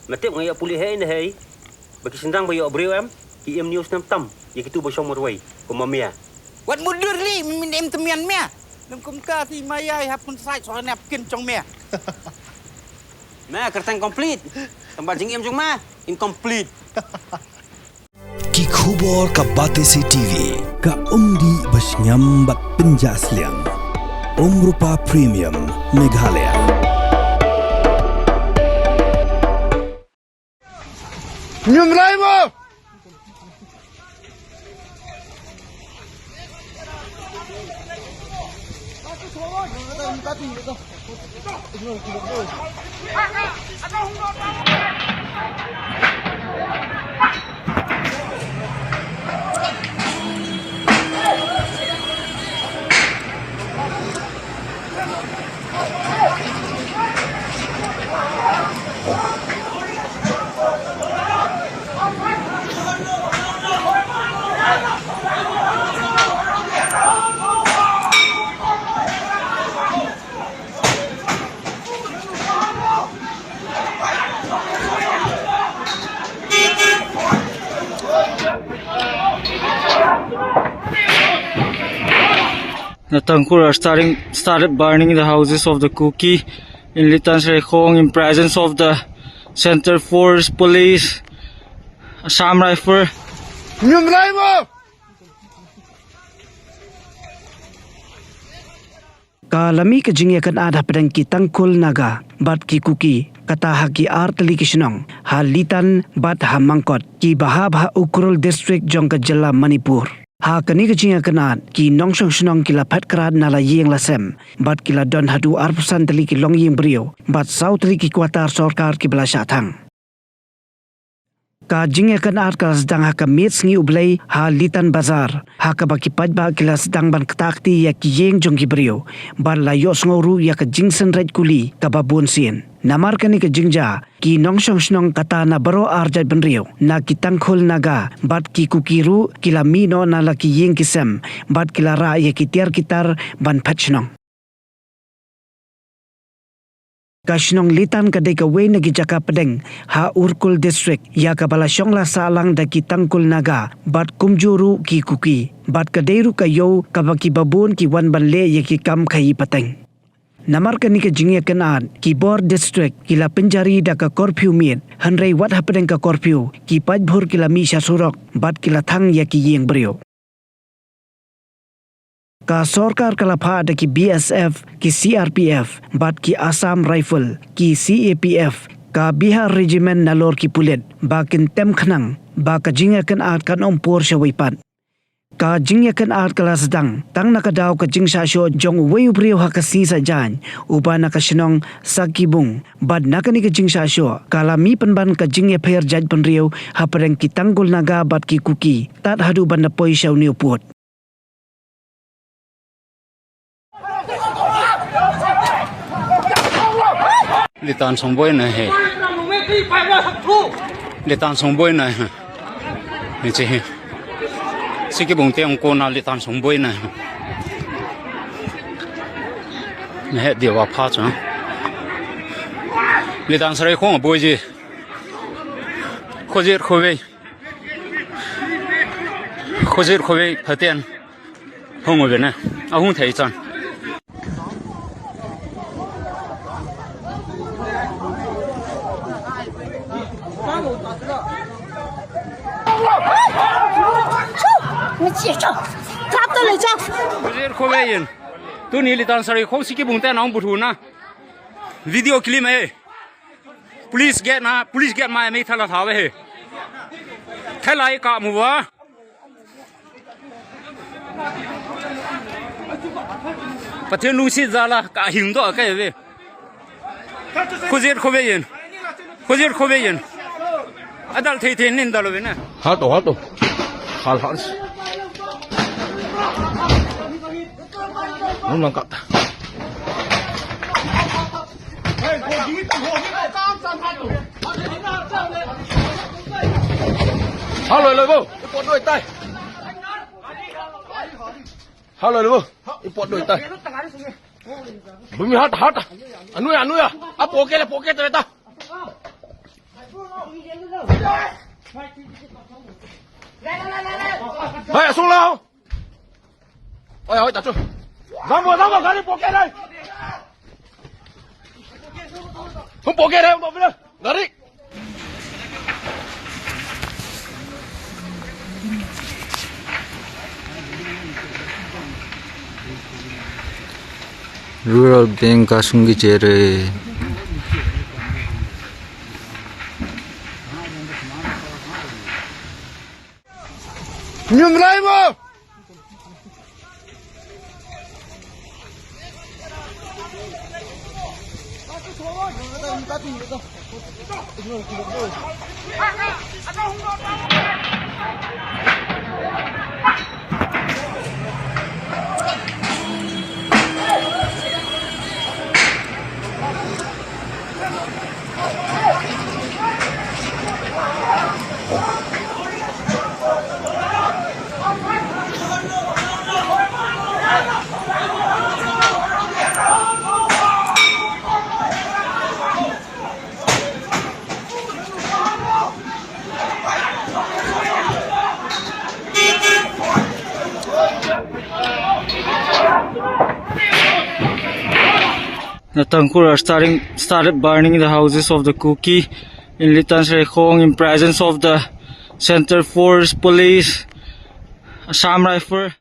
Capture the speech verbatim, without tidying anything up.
Me tip nga ïoh pule hei ne hei. Ba ki shynrang ba ïoh briew em, ki im news nam tam ïa kitu ba shong marwei kum ma mia. Wat mudur li, min im temian mia. Lem kumta ti ma ïai hap kun sait soal nep kin jong mia. Me kyrteng complete. Tang ba jingim jong me incomplete. Ki khubor ka Batesi T V. Ka umdih ba sngem bad pynjah sliang. Umrupa Premium Meghalaya. Nyum rai mo. The Tangkhul are starting, started burning the houses of the Kuki in Litan Sarikhong in presence of the Centre Force, Police, Assam Rifle. Ka la mih ka jingïakynad hapdeng ki Tangkhul Naga bad ki Kuki, kata ha ki ar tylli ki shnong, ha Litan bad ha Mangkot, kiba hap ha Ukhrul District jong ka jylla Manipur. Ha kane ka jingïakynad, ki nongshong shnong ki la phet krad na la ïing la sem, bad ki la don haduh arphew san tylli ki longïing briew bad saw tylli ki quarter sorkar kiba la shah thang. Ka jingïakynad ka la sdang ha ka miet sngi U Blei ha Litan Bazar, ha kaba ki paidbah ki la sdang ban ktah kti ïa ki ïing jong ki briew bad la ïohsngew ruh ïa ka jingsynreit kuli kaba bun sien. Namar kane ka jingjia, ki nongshong shnong kata na baroh ar jaitbynriew, na ki Tangkhul Naga bad ki Kuki ruh, ki la mih noh na la ki ïing ki sem bad ki la rah ïa ki tiar ki tar ban phet shnong. Ka shnong Litan ka dei kawei na ki jaka pdeng ha Ukhrul District, ïa kaba la shong la sah lang da ki Tangkhul Naga bad kumjuh ruh ki Kuki, bad ka dei ruh ka ïew kaba kiba bun ki wan ban leh ïa ki kam khaïi pateng. Namar kane ka jingïakynad, ki bor district ki la pynjari da ka curfew miet, hynrei wat hapdeng ka curfew, ki paidbah ki la mih sha surok bad ki la thang ïa ki ïing briew. Ka sorkar ka la phah da ki B S F, ki C R P F bad ki Assam Rifle, ki C A P F, ka Bihar Regiment nalor ki pulit, ba kin tem khnang ba ka jingïakynad kan ym pur shawei pat. Ka jingïakynad ka la sdang tang na ka daw ka jingshah shoh jong uwei u briew ha ka sngi Saitjaiñ, uba na ka shnong Sakibung, bad na kane ka jingshah shoh ka la mih pynban ka jingïapher jaitbynriew hapdeng ki Tangkhul Naga bad ki Kuki, tad haduh ban da poi sha une u pud. Litan Songboi na he. Litan Songboi na he. Ni che he. Siki bung te ong ko na Litan Songboi na he. Na he dia wa pha cha. Litan Sarai khong boi ji. Khojit khowei. Khojit khowei phaten. Hung wen na. A hung thei chan. Khojit khowei yin. Tuni Litan Sarai khong siki bung te na ong buthu na. Video clip me. Police gate na, police gate mai mei thala thawe he. Thalai ka muwa. Pathian lungsit jala ka hing do ka ve. Khojit khowei yin. Khojit khowei yin. Adal thei thei nin dalo ve na. Hal to, hal to. Hal hal. Nun lang kata. Halo, halo, bo. Ipot doi tai. Halo, halo, bo. Ipot doi tai. Bumi hat, hat. Anu ya, anu ya. Apo ke le, po ke tai ta. Hai, sung lao. Oi, oi, ta chu. Zang mo, zang mo, gari poke dai. Hum poke dai, hum poke dai. Gari. Rural bank ka sung ki chere. Nyum rai mo. The Tangkhul are starting, started burning the houses of the Kuki in Litan Srekhong in presence of the Centre Force, Police, Assam Rifle.